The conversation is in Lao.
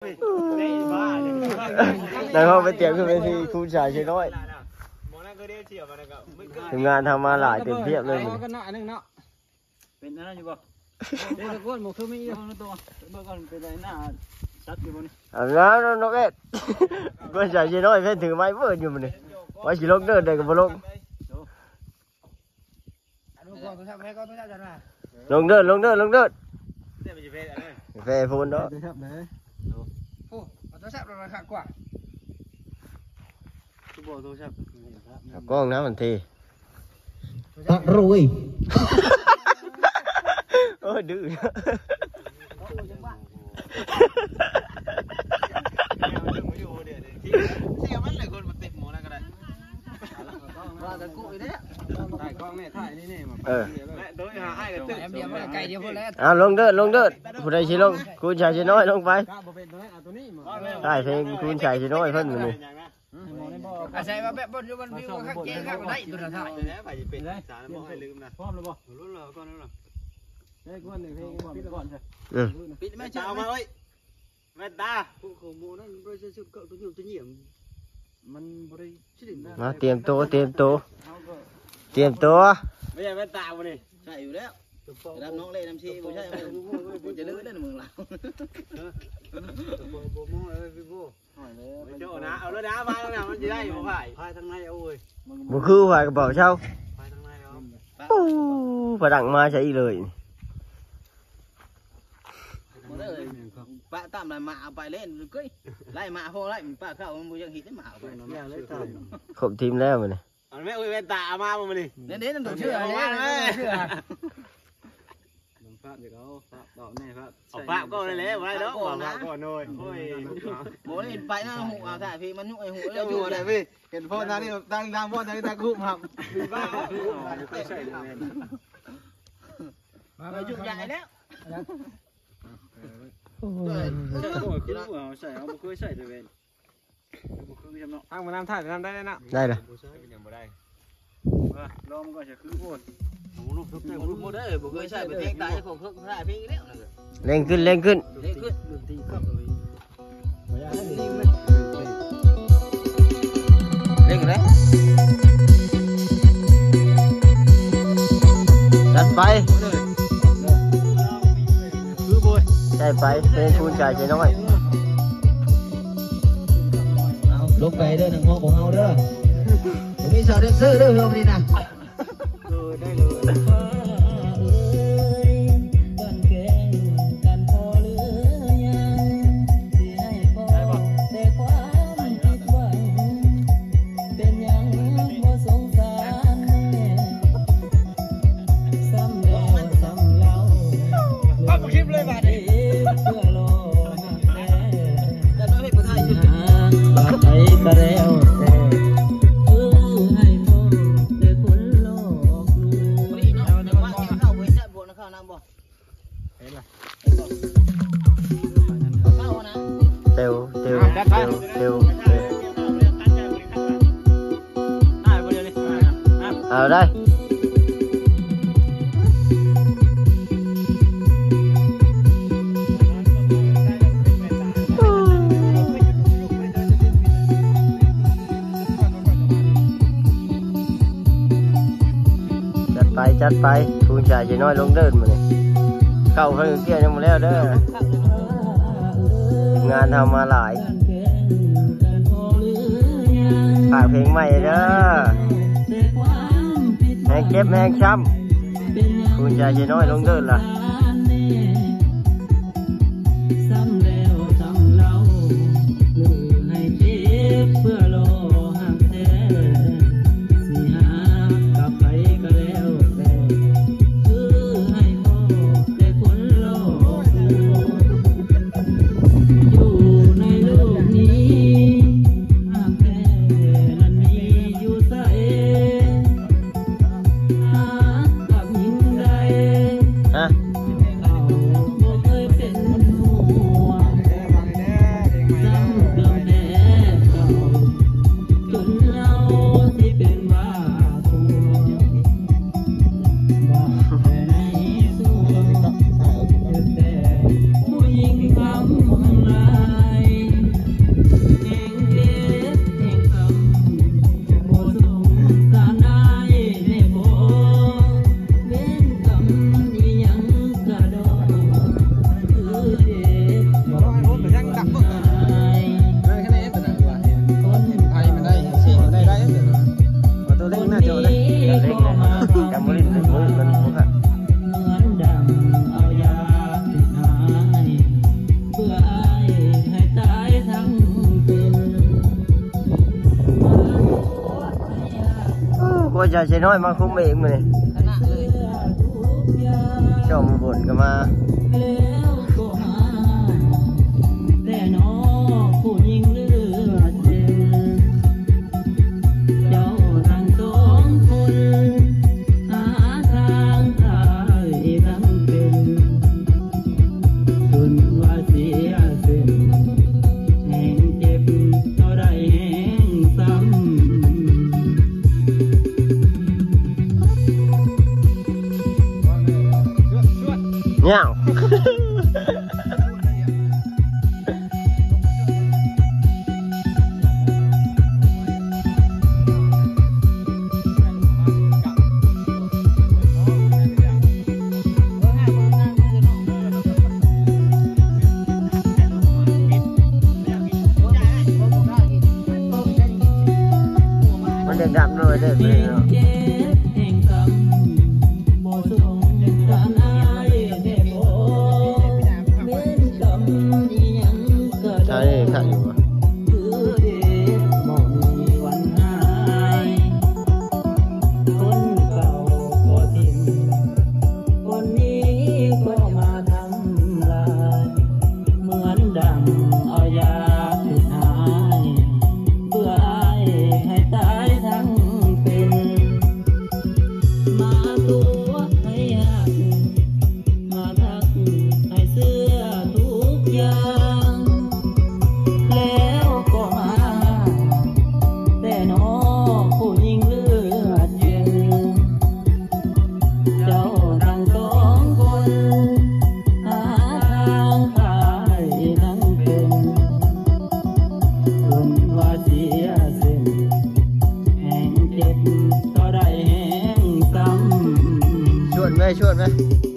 ນາຍຮອງໄປຕຽມຂຶ້ນເວທີ ຄູນຊາຍເຊນ້ອຍ. ທີມງານເຮົາມາຫຼາຍເຕັມພຽບເລີຍມື້ນີ້. ເປັນອັນນັ້ນຢູ່ບໍ່? ເປັນຕະໂກນບໍ່ຄືມີຢູ່. ເບິ່ງກ່ອນ ເປັນໄດ້ໜ້າຊັດຢູ່ບໍ່ນີ້? ເອົາແລ້ວນ້ອງເອດ ກູນຊາຍເຊນ້ອຍເພິ່ນຖືໄມເປີດຢູ່ມື້ນີ້ ວ່າຊິລົງເດີນໄດ້ກໍບໍ່ລົງ. ລົງເດີນ ລົງເດີນ ລົງເດີນ. ແຟໂພນເນາະ. ໂອ້ ເອົາໂທລະສັບລະຄັກກວ່າ ຄືບໍ່ເອົາໂທລະສັບ. ເອົາກ້ອງນະ ມັນເທ່. ຕັກໂຣຍ ໂອ້ຍ ດື້. ວ່າແຕ່ກຸອີກແລ້ວ ຖ່າຍກ້ອງແນ່ ຖ່າຍນີ້ແນ່ ມາ ເອີ ແລະໂດຍຫາອ້າຍກໍຕື່ມ ແອມດຽວ ໄກດຽວພຸ້ນແຫຼະ. ເອົາ ລົງເດີດ ລົງເດີດ. ຜູ້ໃດຊິລົງ? ຄູນຊາຍເຊນ້ອຍ ລົງໄປ. ຖ່າຍເພງຄູນຊາຍເຊນ້ອຍເພິ່ນມື້ນີ້. ອາໄສວ່າແບບບ່ອນຢູ່ບ່ອນວິວຄັກເຈຄັກໄດ້ຕົວນັ້ນຖ່າຍ. ແລ້ວໃຜຊິເປັນສານ ບໍ່ໃຫ້ລືມນະ. ພ້ອມແລ້ວບໍ່? ລຸ້ນລະກ່ອນ ລຸ້ນລະ ເອີ ປິດແມ່ນຕາອອກມາເອີຍ ແມ່ນຕາ. ພວກເຂົາໂມນັ້ນບໍ່ໄດ້ໃສ່ຊຸດເກົ່າ ຕົວຫຍັງຕົວຫຍັງ ມັນບໍ່ໄດ້. ມາ ຕຽມໂຕ ຕຽມໂຕ ຕຽມໂຕ. ບໍ່ໃສ່ແວ່ນຕາບໍ່ນີ້? ໃສ່ຢູ່ແລ້ວ ລະດັບນ້ອງເລນຳຊີບໍ່ໃສ່ ບໍ່ຈະເລີນເດ້ເມືອງລາວ. ບໍ່ມອງເອີຍ ພີ່ໂບ ເອົາແລ້ວນະ ເອົາແລ້ວນະ ພາຍທາງໃນ ມັນຊິໄດ້ບໍ່ພາຍ ພາຍທາງໃນ. ໂອ້ຍ ບໍ່ຄືພາຍກະເປົາເຊົາ ພາຍທາງໃນເອົາ. ໂອ້ ພະດັງມາໃສ່ອີກເລີຍ. ປະຕາມໄລ່ໝາເອົາໄປເລີຍ ເອີຍ ໄລ່ໝາພໍໄລ່ ປະເຂົ້າ ມັນບໍ່ຢາກເຮັດໝາເອົາໄປ. ຄົບທີມແລ້ວມື້ນີ້. ເອົາແມ່ ໂອ້ຍ ແວ່ນຕາເອົາມາບໍ່ມື້ນີ້? ເດ້ໆ ນັ້ນຕ້ອງເຊື່ອ ເອົາມາແມ່ ຕ້ອງເຊື່ອ. ເບິ່ງພາບຢາກເອົາພາບເອົາແນ່ ພາບ ເອົາພາບກໍໄດ້ແລ້ວ ບໍ່ໄດ້ດອກ ເອົາພາບກ່ອນໂດຍ. ໂອ້ຍ ບໍ່ໄດ້ໄປນະ ຫູເອົາຖ້າພີ່ມັນຫຍຸ້ງ ໄອ້ຫູເຈົ້າຫູໄດ້ພີ່ ເຫັນໂພສຕານີ້ຕັ້ງນາມ ໂພສຕານີ້ຕັ້ງຮູບຮັບ ມາ ມາ ມາ ຢຸດໃຫຍ່ແລ້ວ. ໂອ້ຍ ຄືວ່າເຮົາໃສ່ ເຮົາບໍ່ເຄີຍໃສ່ເລີຍເວີຍ. ທາງໝໍນ້ຳ ຖ່າຍນ້ຳໄດ້ເນາະ ໄດ້ລະ ຍັງບໍ່ໄດ້. ລອງມັນກ່ອນ ຈະຄືໂພດ ຂອງລູກທົບແຕ່ງລູກໝົດເດີ ບໍ່ເຄີຍໃຊ້ໄປເພງຕາຍ ຂອງເພິ່ນຖ່າຍເພງອີກແລ້ວ. ເລັ່ງຂຶ້ນ ເລັ່ງຂຶ້ນ ເລັ່ງຂຶ້ນ ເລັ່ງເດ້ ຈັດໄປ. ຄືໂພດ ໃສ່ໄປ ເພງຄູນຊາຍເຊນ້ອຍ. ເອົາ ລົງໄປເດີ ນັກຮ້ອງຂອງເຮົາເດີ ມີສາວແດນເຊີເດີ ຮອບນີ້ນະ. ເອີ ໄດ້ເລີຍ. ເຕີວ ເຕີວ ເຕີວ ເຕີວ ເອົາໄດ້. ຈັດໄປ ຈັດໄປ ຄູນຊາຍເຊນ້ອຍລົງເດີນມື້ນີ້. ເຂົ້າເພິ່ນກໍກ່ຽວຍັງບໍ່ແລ້ວເດີ ທີມງານເຮົາມາຫຼາຍ. ຝາກເພງໃໝ່ເດີ ແຮງເຈັບແຮງຊ້ຳ ຄູນຊາຍເຊນ້ອຍລົງເດີນລະ. ຮະ? ໂອ້ ບໍ່ໃຈໃຈນ້ອຍມາຄຸມເອງມື້ນີ້ ຈອມບຸນກໍມາ. ມັນດຳໆ ໜ້ອຍເດີ ເນາະ. ໃຊ່ ຄັກຢູ່. ຊວນໄວ້ ຊວນໄວ້.